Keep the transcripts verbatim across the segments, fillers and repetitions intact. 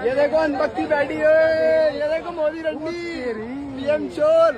ये देखो अनपक्की बैठी है, ये देखो मोदी रंडी, पीएम शोर।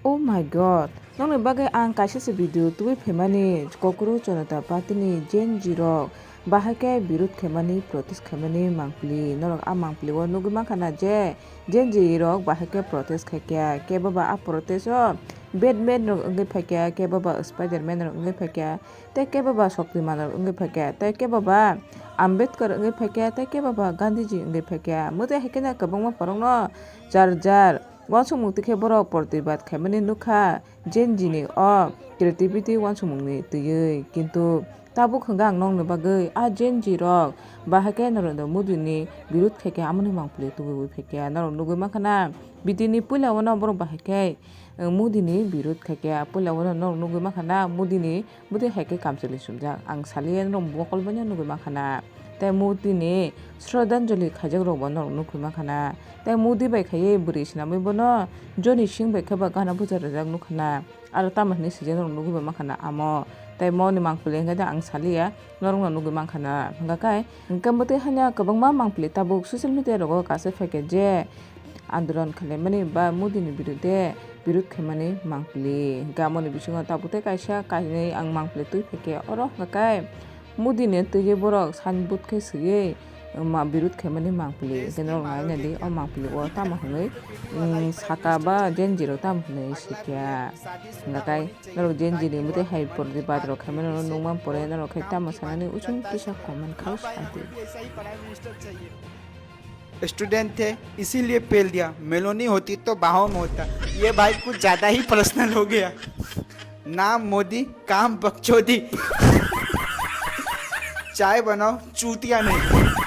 Oh my god, nokni bagwi ang kaisa se video tubui phaimani, Kokoro Jonota Party ni Gen Z rok bahai khe birud khaimani, protest khaimani mangpili. Norok a mangpili o nugwi mankha na je Gen Z rok bahai khe protest khaikha, kebo ba a protest o batman rok wngwi phaikha, kebo ba Spiderman rok wngwi phaikha, tei kebo ba Shaktiman rok wngwi phaikha, tei kebo ba Ambedkar wngwi phaikha, tei kebo ba Gandhiji wngwi phaikha. Mwtai hai kheno kwbangma borokno jar jar uansukmung twi khe borok protibad khaimani nukha Gen Z ni o creativity uansukmungni twiwi. Kintu tabuk hwnkhe ang nokni bagwi a Gen Z rok bahai khe Narendra Modi ni birud khaikha, amoni mangpili tubuwi phaikha. Norok nugwi mankha na, B T ni puila o no borok bahai khe, eh, Modi ni birud khaikha. Puila o no norok nugwi mankha na, Modi ni Modi hai khe kamchwlwi sumjak. Ang saliya norok mokol bai no nugwi mankha na. Tei Modi ni shraddhanjali khaijak rok bo norok nugwi mankha na. Tei Modi bai khaiwi bwrwi swnamwi bono Joni Singh bai khe ba gana bwsa rwjak nukha na. Aro tamo hinwi swijak norok nugwi bai mankha na amo. Tei mo ni mangpili hwnkhe de ang saliya, norok no nugwi mankha na. Hwnkha khe hwnkhe mwtai hanya kwbangma mangpili tabuk social media rogo kaisa phaikha je andolon khwlaimani ba Modi ni birude birud khaimani mangpili. Hwnkhe amoni bisingo tabuk tei kaisa kainwi ang mangpili twi phaikha oro hwnkha khe Modi ni twiwi borok signboard khe swiwi ma birud khaimani mangpili. Hwnkhe norok naina di o mangpili o tamo hwnwi, mm, saka ba Gen Z rok tamo hwnwi swikha. Hwnkha khe norok Gen Z ni mwtai hai protibad rok khaimani norok nukman pore norok khe tamo sanani uchung tisa comment khai sadi. Student थे, इसीलिए फेल दिया। मेलोनी होती तो बाहोम होता। ये भाई कुछ ज्यादा ही पर्सनल हो गया। नाम मोदी, काम बकचोदी। चाय बनाओ, चूतिया नहीं।